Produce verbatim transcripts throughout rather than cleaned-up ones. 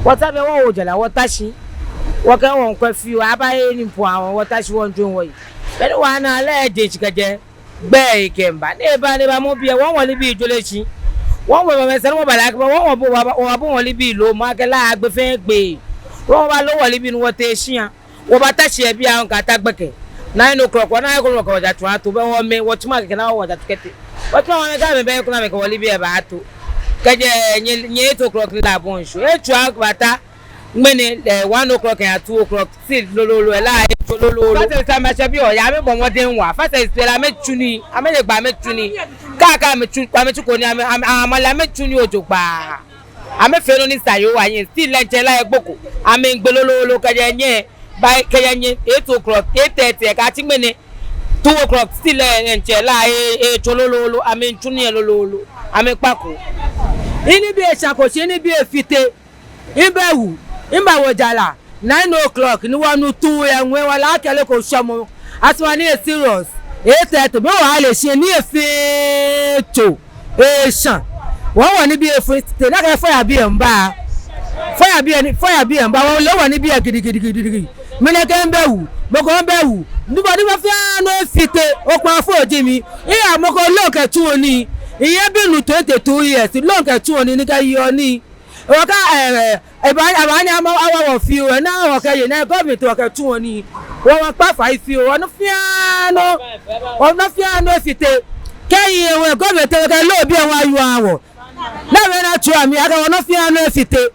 Wɔta biɛ, wɔwo jara, wɔta shi. Wɔkɛ wɔŋkwɛ fioo, abaaye nii po aahu, wɔta shi wɔŋtsu wɔyi. Beni wɔna lɛ, eje shi kɛjɛ gbɛ ekɛmiiba. Ni eba, ni eba mɔ biɛ, wɔŋ wɔnibii jɔlɛ shi. Wɔŋ wɔbaa mɛi sɛɛ ni wɔbaa lɛ akɛ ba, wɔŋ wɔbo, wɔbaa, wɔbaabo wɔnibii loo, mɔ akɛ lɛ agbe fɛɛ gbe. Wɔŋ wɔbaaloo wɔnibii ni wɔtee shia. Wɔbaata shi yɛ biɛ aahu kɛta gbɛkɛ. Nine o'clock, wɔna yɛ kɔlɔ kɛ wɔjatsu ato, bɛ wɔmɛ, wɔtsumɔ kɛkɛ ni wɔjatsu kɛtee. Wɔtsumɔ wɔmɛ kɛ amɛbɛ, kuna amɛkɛ wɔnibii baato. Kɛjɛ nyɛ, nyɛ eight o'clock ni lɛ abɔ ŋshɔ. Etsu aahu kɛbata. Ŋmɛnɛ, eh, one o'clock kɛya two o'clock, still lololo, lɛ etsu lololo. Fasa esa amɛshɛ biɛ, ya amɛbɔ mɔdɛŋ waa. Fasa esa lɛ amɛtsu nii, amɛle gbɛ amɛtsu nii. Kaa kaa amɛtsu, amɛtsuko nii, amɛ, amɛ, amɛle amɛtsu nii ojogbaŋŋ. Amɛfee nɔ ni sa yɛ wɔhiɛ, still lɛ ŋtsɛ lɛ egboko. Amɛŋgbe lololo kɛjɛ nyɛ, ba kɛjɛ nyɛ, eight o'clock, eight thirty, kɛyashi ŋmɛnɛ, two o'clock, still lɛ ŋtsɛ lɛ e, etsu lololo, amɛtsu nii lololo, amɛkpako. Minibii eshako shi, minibii efite. Mibɛ wu, mibawo jara, nine o'clock, ni wɔnu tuu yɛ ŋwɛi, wɔle akɛ lɛ eko shɔmɔ. Asumani e serious. Etee to, be wɔle shi ni efee tso. Esha. Wɔ wɔnibii efite, nakai fire biɛ miiba. Fire biɛ ni, fire biɛ miiba, wɔle wɔnibii gidigidi gidigidi. Mi nɛkɛ mibɛ wu, mɔ ko mibɛ wu. Nɔ ni ba, nɔ ni ba fɛɛ nɔ efite, okpa fo ji mi. Iya mɔ ko loo kɛ tsuɔ nii. Miye binuu twenty-two years, loo kɛ tsuɔ nii, ni kɛ yeɔ nii. Wɔkɛ, eh, eh, eba, eba ni ama awa wɔ fioo, ni wɔkɛ ye, ni government wɔkɛ tsuɔ nii. Wɔ, wɔŋkpa fai fioo, wɔnɔ fɛɛ nɔ, wɔnɔ fɛɛ nɔ efite. Kɛ miye wɔ government wɔkɛ loo biɛ wɔyɔɔ wɔ. Ni amɛna tsua mi akɛ wɔnɔ fɛɛ nɔ efite.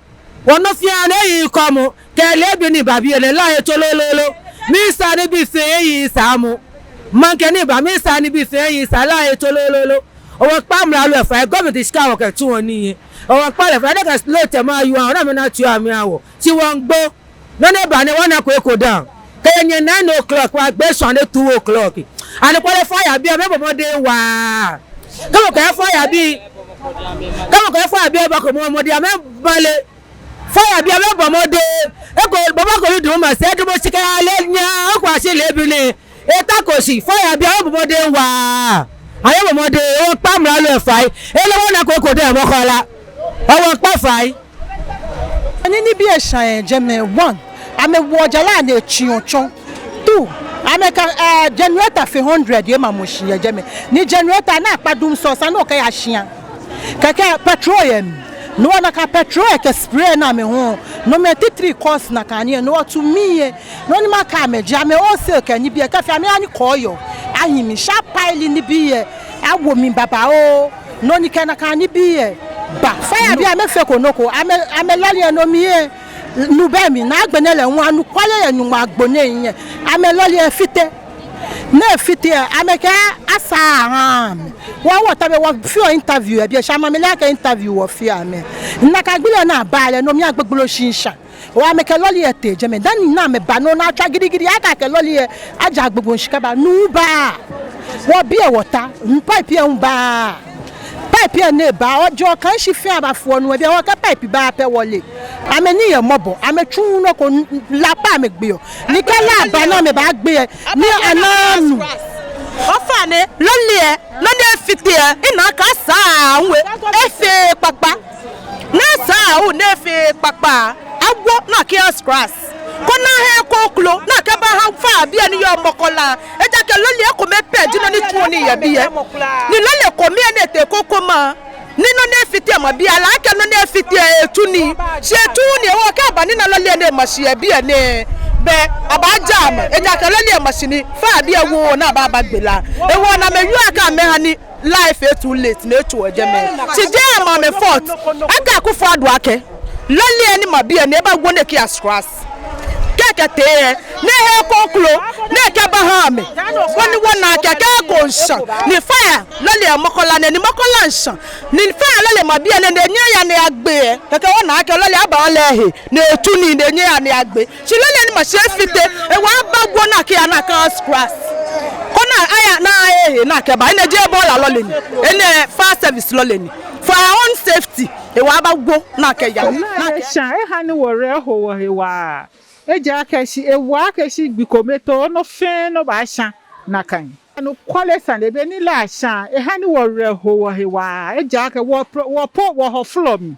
Wɔnɔ fɛɛ nɔ eyi kɔmɔ. Kɛ leebi ni ba biɛ nɛɛ lɛ etso lololo. Misaa nibii fɛɛ eyi saamɔ. Maŋkɛ ni ba misaa nibii fɛɛ eyi saa lɛ etso lololo. Wɔŋkpa amralo lɛ fai, government shika wɔkɛ tsuɔ nii. Wɔŋkpa lɛ fai, nakai loo tɛ ma yɔɔ, ni amɛna tsua mi awɔ. Shi wɔŋgbo. Nɔ ni ba nɛɛ wɔnako eko dã. Kɛjɛ nyɛ nine o'clock wɔgbe shwane two o'clock. Anɔkwale fire biɛ, amɛbɔ mɔdɛŋ waa. Kɛ mɔ ko yɛ fire biɛ, kɛ mɔ ko yɛ fire biɛ, bako mɔ mɔdɛŋ, amɛbale. Fire biɛ, amɛbɔ mɔdɛŋ. Eko, baba ko bi dun ma sɛɛ, dun mɔ shika lɛ nyɛ, okwa shi leebi ni. Etako shi, fire biɛ, amɛbɔ mɔdɛŋ waa. Amɛbɔ mɔdɛŋ, wɔŋkpa amralo lɛ fai. Ele wɔnako eko dã Makola. Wɔŋkpa fai. Ni nibii eshã yɛ jɛmɛ, one, amɛwo jara ni etsiɔ tsɔ. Two, amɛkɛ, eh, generator fɛɛ hundred yɛ mamɔ shi yɛ jɛmɛ. Ni generator ni akpa dum sɔ sa ni okɛya shia. Kɛkɛ petrol yɛ mli. Ni wɔna akɛ petrol yɛ kɛ spray ni amɛhɔɔ. No mli titri cost nakai ni yɛ, ni wɔtsu mli yɛ. Nɔ ni makɛɛ amɛ ji amɛ wholesale kɛ nibii yɛ, kɛ fɛɛ amɛya ni kɔɔyɔɔ ahi mli, sharp pile nibii yɛ, awo mli babaoo. Nɔ ni kɛ nakai nibii yɛ ba. Fire biɛ amɛfeko nɔ ko, amɛ, amɛlɔle yɛ no mli yɛ. Nu bɛ mli, ni agbɛnɛ lɛ hu anɔkwale yɛ Nyɔŋmɔ agbo nɛɛ yɛ. Amɛlɔle yɛ fite. Ni efite yɛ, amɛkɛɛ asaa ahã amɛ. Wɔ, wɔta biɛ wɔfeɔ interview yɛ biɛ, shi amɛ amɛle akɛ interview wɔfeɔ amɛ. Nakai gbi lɛ ni aba lɛ, no mli agbogbolo shi ŋshã. Wɔ, amɛkɛ lɔle lɛ tee jɛmɛ. Dani ni amɛba nɔ ni atswa gidigidi, akɛ akɛ lɔle lɛ aja gbogbo shi kɛba. Nu baaa. Wɔ biɛ wɔta, nu pipe lɛ hu baaa. Pipe lɛ ni ba, ojɔ kan shi fɛɛ abafoɔ nu, ebi wɔkɛ pipe baaa pɛ wɔle. Amɛnii yɛ mɔbɔ, amɛtsuuu nɔ ko, la pɛ amɛgbeɔ. Ni kɛ la ba ni amɛbaagbe lɛ, ni ana nu. Ofainɛ, lɔle lɛ, nɔ ni efite lɛ, mina akɛ asaa aahu, efeee kpakpa. Ni asaa aahu ni efeee kpakpa, awo ni akɛya scratch. Koni ahã kokloo ni akɛbahã fire biɛ ni yɔɔ Makola. Ejaakɛ lɔle lɛ ekome pɛ ji nɔ ni tsuɔ nii yɛ biɛ. Ni lɔle kome ni etee Kokoma. Ni nɔ ni efite yɛ maŋ biɛ, ala akɛ nɔ ni efite lɛ etsu nii. Shi etsuuu nii hewɔ kɛ aba ni ana lɔle lɛ ni ema shi yɛ biɛ nɛɛ, bɛ abaaja amɛ. Ejaakɛ lɔle lɛ ema shi ni fire biɛ wo ni abaagbe la. Hewɔ ni amɛwie akɛ amɛhã ni life lɛ too late ni etsu yɛ jɛmɛ. Shi jeee amɛ amɛ fault. Akɛ Akufo-Addo akɛ lɔle lɛ ni ma biɛ ni ebawo ni ekɛya scratch. Kɛ ekɛtee lɛ, ni ehe kokloo, ni ekɛbahã amɛ. Koni wɔna akɛ kɛ eko ŋshã, ni fire lɔle lɛ Makola nɛɛ, ni Makola ŋshã, ni fire lɔle lɛ ma biɛ nɛɛ, ni enyɛɛɛ eya ni eyagbe lɛ. Kɛkɛ wɔna akɛ lɔle lɛ aba lɛ ehe, ni etsu nii, ni enyɛɛɛ eya ni eyagbe. Shi lɔle lɛ ni ma shi efite, hewɔ abawo ni akɛya ni akɛya scratch. Koni aya ni aya ehe ni akɛba, enɛ jeee bɔla lɔle ni. Enɛ fire service lɔle ni. For our own safety, hewɔ abawo ni akɛya. Lɔle lɛ eshã, ehã ni wɔwerɛ ho wɔhe waa. Ejaakɛ shi, ewa akɛ shi gbi kome too, nɔ fɛɛ nɔ baashã nakai. Anɔkwale sane, be ni la shã, ehaa ni wɔwerɛ ho wɔhe waa, ejaakɛ wɔ pro-, wɔ po, wɔhɔ folɔ mli.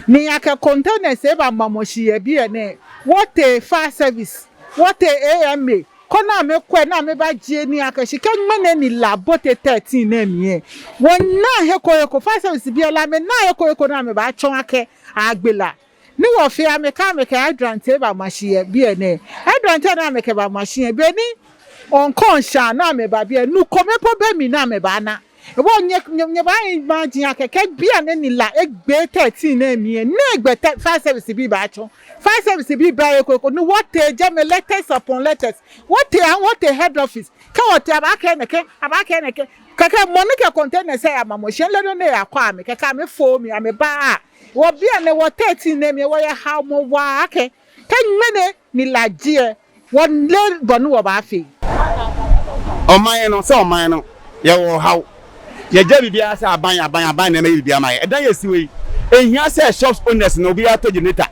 Ni akɛ containers eba mamɔ shi yɛ biɛ nɛɛ, wɔtee fire service, wɔtee A M A, koni amɛkwɛ ni amɛbajie nii akɛ shi kɛ ŋmɛnɛ ni la bote thirteen nɛɛ mli lɛ, wɔnaaa he ko he ko, fire service biɛ lɛ amɛnaaa he ko he ko ni amɛbaatsɔ akɛ agbe la. Ni wɔfee, amɛkɛɛ amɛkɛ hydrant eba ma shi yɛ biɛ nɛɛ. Hydrant ni amɛkɛba ma shi yɛ biɛ ni ɔnkɔŋ shã ni amɛba biɛ, nu kome po bɛ mli ni amɛbaana. Ewɔ nyɛ, nyɛ, nyɛbaa imagine akɛ, kɛ bianɛ ni la egbe thirteen nɛɛ mli lɛ, nɛgbɛ tɛ-, fire service bii baatsɔ. Fire service bii baa he ko he ko, ni wɔtee jɛmɛ letters upon letters. Wɔtee, ah, wɔtee head office. Kɛ wɔtee, abaakɛɛ nɛkɛ, abaakɛɛ nɛkɛ. Kɛkɛ mɔ ni kɛ containers lɛ yamamɔ shi lɛ, no ni eyakɔ amɛ, kɛkɛ amɛfo mli, amɛba. Wɔ bianɛ wɔ thirteen nɛɛ mli lɛ, wɔyɛ haomɔ waa akɛ, kɛ ŋmɛnɛ ni la je lɛ, wɔleee bɔ ni wɔbaafee. Ɔman lɛ nɔ, sɛ ɔman lɛ nɔ, yɛwɔ haw. Yɛjɛ bibiaa sɛ aban, aban, aban nɛɛ mɛi bibiaa ma yɛ. Ɛda yɛ si wei. Ehia sɛ shops owners nɔ biaa ato generator.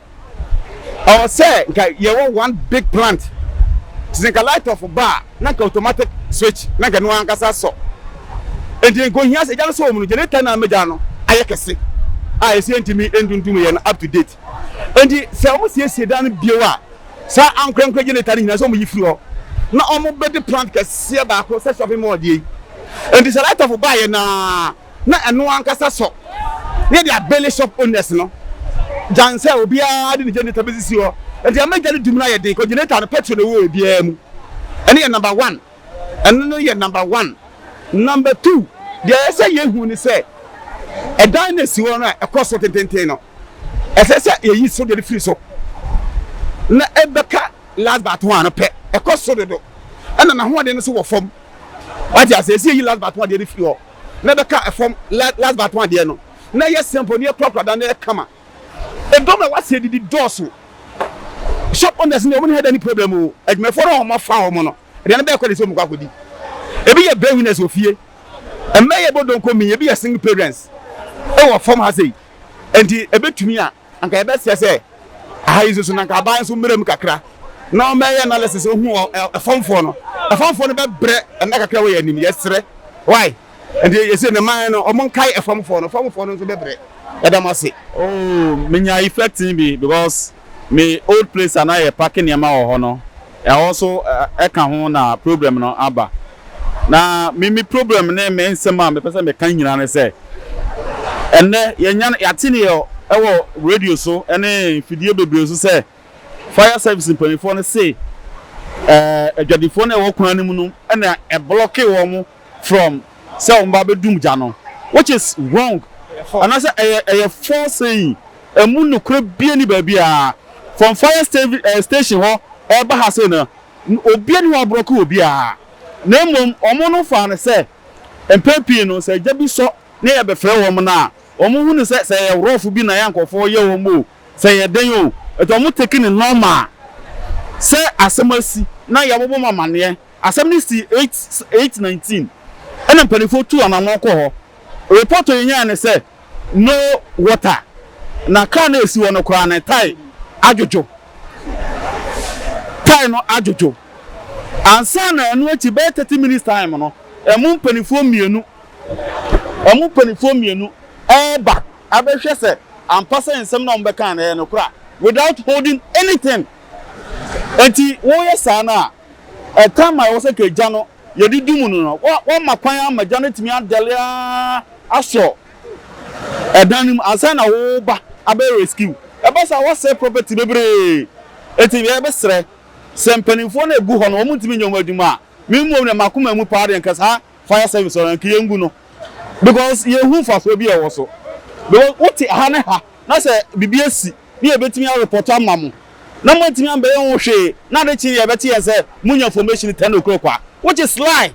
Ɔɔ sɛ nka yɛwɔ one big plant. Sɛ nka light off ba, na nka automatic switch, na nka no ankasa sɔ. Enti nka ohia sɛ egya no sɛ wɔmunu generator na mɛgya no ayɛ kɛse. A esi ntumi ndundum yɛ no up to date. Enti sɛ wɔn siesie dan no bio a, saa ankorankora generator no nyinaa sɛ wɔn yi firi hɔ. Na wɔn bɛde plant kɛseɛ baako sɛ shopping mall deɛ yi. Enti sɛ light off ba yɛ na na ɛno ankasa sɔ. Na yɛde abele shop owners no. Gyan sɛ obiara de ne generator bɛsisi hɔ. Enti ama gya no dum no ayɛ den, kɔ generator no petrol na ɛwɔ ebiara mu. Ɛno yɛ number one. Ɛno no yɛ number one. Number two, deɛ ɛsɛ sɛ yɛhu ne sɛ, ɛdan no esi hɔ no a ɛkɔ so tententen no, ɛsɛ sɛ yɛyi so deɛ no firi so. Na ɛbɛka last but one no pɛ, ɛkɔ so dodo. Ɛna n'ahoɔden no so wɔ fam. Wate aseɛ, ɛsɛ yɛyi last but one deɛ no firi hɔ. Na ɛbɛka ɛfam la-, last but one deɛ no. Na ɛyɛ simple, na ɛyɛ kurakura da, na ɛyɛ kama. Edɔm a wɔasie didi dɔɔso. Shop owners no, wɔn nni ha da ne problem o. Adwumayɛfoɔ no a wɔafa wɔn no, aduane bɛkɔ de sɛ wɔn kɔ akɔdi. Ebi yɛ breadwinners wɔ fie. Mma yɛ bɔ donko mi, ebi yɛ single parents. Ɛwɔ fam ha sei. Enti ebetumi a, anka yɛbɛsrɛ sɛ, aha yi nso so na anka aban nso mmra mu kakra. Na wɔbɛyɛ analysis, ohu ɔ-, ɛ-, ɛfamfoɔ no. Ɛfamfoɔ no bɛbrɛ nna kakra wɔ yɛn anim, yɛsrɛ. Why? Enti yɛse ne man no, wɔnkae ɛfamfoɔ no, ɛfamfoɔ no nso bɛbrɛ. Yɛda mo ase. Oh, menya effect bi because me old place a na yɛ park nneɛma wɔ hɔ no, ɛhɔ nso, ɛ-, ɛka ho na problem no aba. Na me, me problem ne me nsɛm a mepɛ sɛ meka nyinaa ne sɛ, ɛnnɛ yɛnya no, yɛate ne yɛ ɛwɔ radio so ne mfidie bebree so sɛ fire service mpanimfoɔ no se, eh, adwadifoɔ no a ɛwɔ kwan no mu no na ɛblɔke wɔn from sɛ wɔn ba bɛdum gya no, which is wrong. Anaasɛ ɛyɛ, ɛyɛ false saying. Ɛmu nokorɛ biara nni baabiara. From fire sta-, eh, station hɔ ɛreba ha sei no, obiara nni hɔ ablɔke obiara. Na mmom wɔn no faa no sɛ mpɛn pii no sɛ gya bi sɔ na yɛbɛfrɛ wɔn no a, wɔhu no sɛ, sɛ ɛyɛ wrɔfo bi na yɛ nkurɔfoɔ yɛ wɔn o, sɛ ɛyɛ dɛn o, ɛti wɔn take no normal sɛ asɛm asi na yɛbobɔ mu amanneɛ. Asɛm no si eight, eight nineteen ɛna mpanimfoɔ tu anammɔn kɔ hɔ. Report a yɛnyaeɛ ne sɛ no water, na kaa no a ɛsi hɔ no koraa ne tae adwodwo. Tae no adwodwo. Ansa na ɛno akyi bɛyɛ thirty minutes time no, ɛmo mpanimfoɔ mmienu, ɛmo mpanimfoɔ mmienu ɛreba abɛhwɛ sɛ ampa sɛ nsɛm no a wɔbɛka no ɛyɛ nokorɛ a, without holding anything. Enti wɔyɛ saa no a, ɛtam a ɛwɔ sɛ kɛ gya no yɛde dum no no, wɔ-, wɔma kwan ama gya no atumi adɛle ara asɔ ɛdan no mu ansa na wɔba abɛ rescue. Ɛba saa wɔsɛe property bebree. Enti yɛbɛsrɛ sɛ mpanimfoɔ no egu hɔ no wɔntumi nyɛ wɔn adwuma a, me mmom na m'akoma mu paa deɛ nka saa fire service ɔno nka yɛngu no because yɛhu mfasoɔ bi a ɛwɔ so. Because wote ha ne ha na sɛ biribi asi ne yɛbɛtumi areport ama mo na moantumi ambɛyɛ ho hwee na ade kye yɛbɛte yɛn sɛ monya information ten o'clock a, which is lie.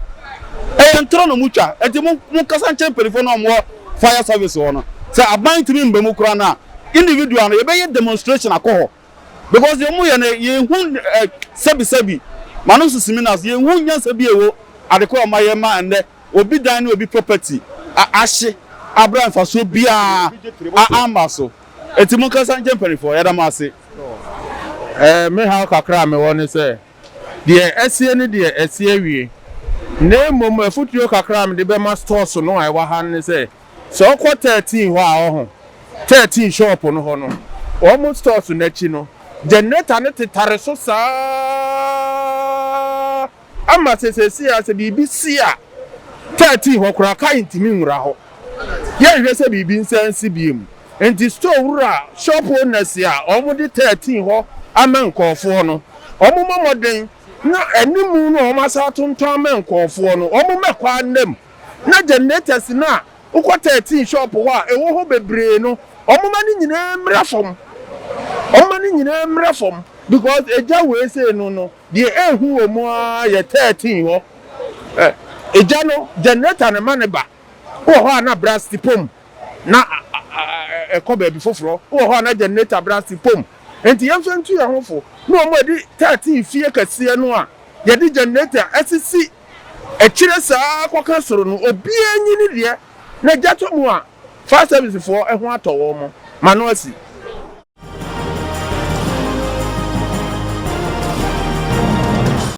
Ɛyɛ ntorɔ na motwa. Enti mo, monkasa nkyerɛ mpanimfoɔ no a wɔwɔ fire service hɔ no sɛ aban ntumi mma mu koraa no a, individual no yɛbɛyɛ demonstration akɔ hɔ. Because deɛ wɔyɛ no yɛnhu, eh, sɛbisɛbi ma no nso seminars, yɛnhu nyansa bi a ɛwɔ ade ko a wɔayɛ ma ɛnnɛ obi dan ne obi property a-, ahye abra mfasoɔ biara a-, amma so. Enti monkasa nkyerɛ mpanimfoɔ, yɛda mo ase. Eh, me haw kakra a mewɔ ne sɛ, deɛ asie ne deɛ asie awie. Na mmom afutuo kakra a mede bɛma stores no a ɛwɔ ha ne sɛ, sɛ ɔkɔ thirteen hɔ a, ɔho thirteen shop no hɔ no, wɔn stores no akyi no, generator no tetare so saa ama sɛ seesei a sɛ biribi si a, thirteen hɔ koraa car ntumi nwura hɔ. Yɛnhwɛ sɛ biribi nsan si bio mu. Nti store wura, shop owners a wɔde thirteen hɔ ama nkurɔfoɔ no, wɔmmɔ mmɔden na anim no wɔasan atontɔn ama nkurɔfoɔ no, wɔmmɛkɔ anam na generators no a wokɔ thirteen shop hɔ a ɛwɔ hɔ bebree no, wɔmma ne nyinaa mmra fam. Wɔmma ne nyinaa mmra fam, because egya wei sei no no, deɛ ɛhu wɔ mu ara yɛ thirteen hɔ. Ɛ, egya no, generator no ma no ba. Wowɔ hɔ a na brass ti pom na a, a, a, ɛkɔ baabi foforɔ. Wowɔ hɔ a na generator brass ti pom. Enti yɛmfa ntu yɛn ho fo. Na wɔn a wɔde thirteen fie kɛseɛ no a yɛde generator asisi akyire saa kɔka soro no, obiara nyi ne deɛ. Na gya tɔ mu a, fire service foɔ ho atɔ wɔn, ma no asi.